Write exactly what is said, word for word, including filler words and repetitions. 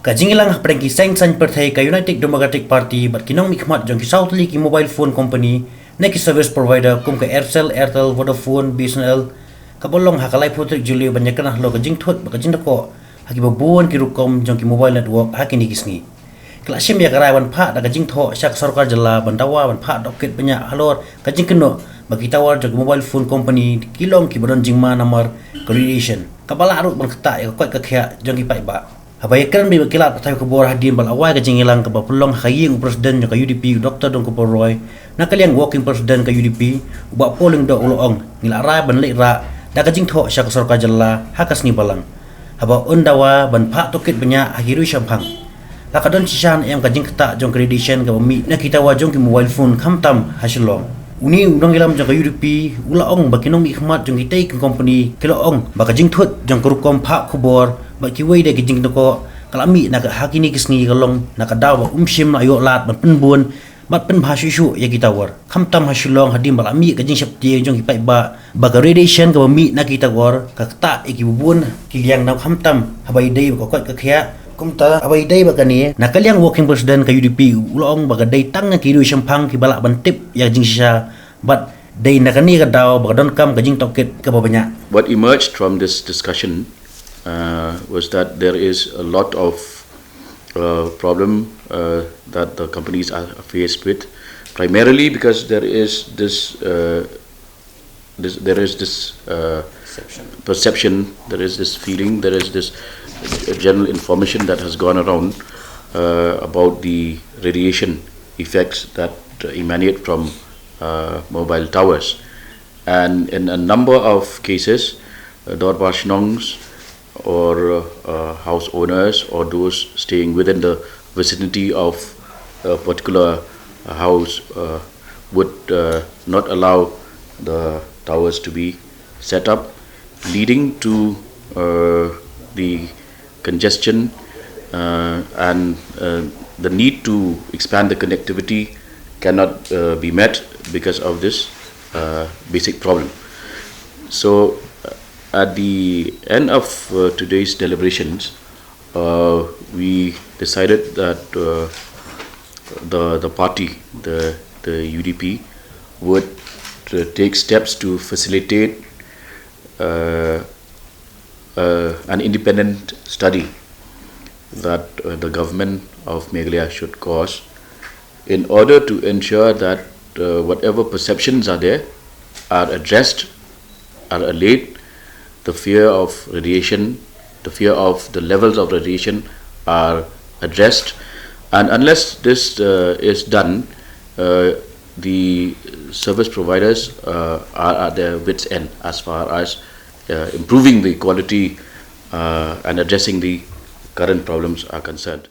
Ka jingïalang hapdeng ki seng saiñ pyrthei ka United Democratic Party bad ki nongmihkhmat jong ki saw tylli ki mobile phone company ne ki service provider kum ka Aircel, Airtel, Vodafone, B S N L, kaba long ha ka laiphew tarik Juli ban ïakynduh halor ka jingthut bad ka jingdakoh ha kiba bun ki rukom jong ki mobile network ha kine ki sngi. Ka la shim ïa ka rai ban phah da ka jingthoh sha ka sorkar jylla ban dawa ban phah tohkit bniah halor ka jingkynnoh ba ki tower jong ki mobile phone company ki long kiba don jingma namar ka radiation, kaba lah ruh ban ktah ïa ka koit ka khiah jong ki paidbah. Haba ïakren bad ki lad pathai khubor hadien ba la wai ka jingïalang kaba pynlong ha ka ïing u president jong ka U D P, u Doctor Donkupor Roy, na ka liang working president ka U D P, u Bah Paul Lyngdoh, u la ong, ngi la rai ban leit rah da ka jingthoh sha ka sorkar jylla ha ka sngi balang, haba un dawa ban phah tohkit bniah ha ki riew shemphang. La ka don shisha ne em ka jingktah jong ka radiation kaba mih na ki tower jong ki mobile phone khamtam ha Shillong? Une u nongïalam jong ka U D P u la ong ba ki nongmihkhmat jong kitei ki company ki la ong ba ka jingthut jong ka rukom phah khubor bad kiwei de ki jingdakoh ka la mih na ka ha kine ki sngi ka long na ka daw ba um shym la ïoh lad ban pynbun bad pynbha shuh shuh ïa ki tower, khamtam ha Shillong hadien ba la mih ka jingsheptieng jong ki paidbah ba ka radiation kaba mih na ki tower ka ktah ïa kiba bun ki liang, na khamtam haba ïadei bad ka koit ka khiah. Kumta haba ïadei bad kane, na ka liang working president ka U D P u la ong ba ka dei tang na ki riew shemphang kiba lah ban tip ïa ka jingshisha bad dei na kane ka daw ba ka donkam ka jingtohkit kaba bniah. What emerged from this discussion uh, was that there is a lot of uh, problem uh, that the companies are faced with, primarily because there is this, uh, this there is this uh, perception, there is this feeling, there is this uh, general information that has gone around uh, about the radiation effects that uh, emanate from uh, mobile towers. And in a number of cases, uh, Dorbar Shnongs or uh, house owners or those staying within the vicinity of a particular house uh, would uh, not allow the towers to be set up, leading to uh, the congestion uh, and uh, the need to expand the connectivity cannot uh, be met because of this uh, basic problem. So, uh, at the end of uh, today's deliberations, uh, we decided that uh, the the party, the the U D P, would uh, take steps to facilitate uh, uh, an independent study that uh, the government of Meghalaya should cause in order to ensure that uh, whatever perceptions are there are addressed, are allayed, the fear of radiation, the fear of the levels of radiation are addressed. And unless this uh, is done, uh, the service providers uh, are at their wits' end as far as uh, improving the quality uh, and addressing the current problems are concerned.